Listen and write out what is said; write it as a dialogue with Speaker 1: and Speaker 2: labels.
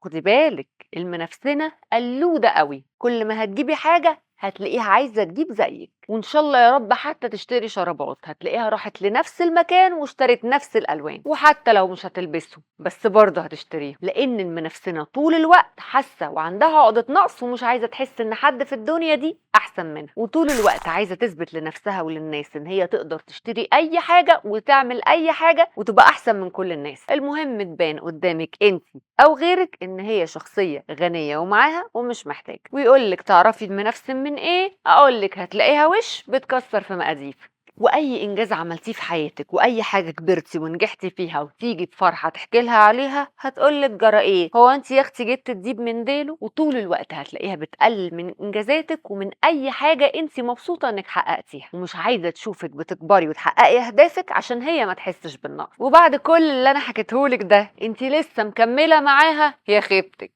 Speaker 1: خدي بالك، المنافسنة قلودة قوي، كل ما هتجيبي حاجة هتلاقيها عايزة تجيب زيك، وإن شاء الله يا رب حتى تشتري شرابات هتلاقيها راحت لنفس المكان واشترت نفس الألوان، وحتى لو مش هتلبسه بس برضه هتشتريه، لأن المنافسنة طول الوقت حاسة وعندها عقدة نقص ومش عايزة تحس إن حد في الدنيا دي أحسن منها، وطول الوقت عايزة تثبت لنفسها وللناس إن هي تقدر تشتري أي حاجة وتعمل أي حاجة وتبقى أحسن من كل الناس. المهم تبان قدامك أنت أو غيرك إن هي شخصية غنية ومعاها ومش محتاجة. ويقولك تعرفي المنافسن من إيه؟ أقولك هتلاقيها وش بتكسر في مقاديف. واي انجاز عملتيه في حياتك واي حاجه كبرتي ونجحتي فيها وتيجي بفرحه تحكي لها عليها، هتقولك جرى ايه، هو انت يا اختي جبت الديب من ديله؟ وطول الوقت هتلاقيها بتقلل من انجازاتك ومن اي حاجه انت مبسوطه انك حققتيها، ومش عايزه تشوفك بتكبري وتحققي اهدافك عشان هي ما تحسش بالنقص. وبعد كل اللي انا حكيتهولك ده انت لسه مكمله معاها؟ يا خيبتك.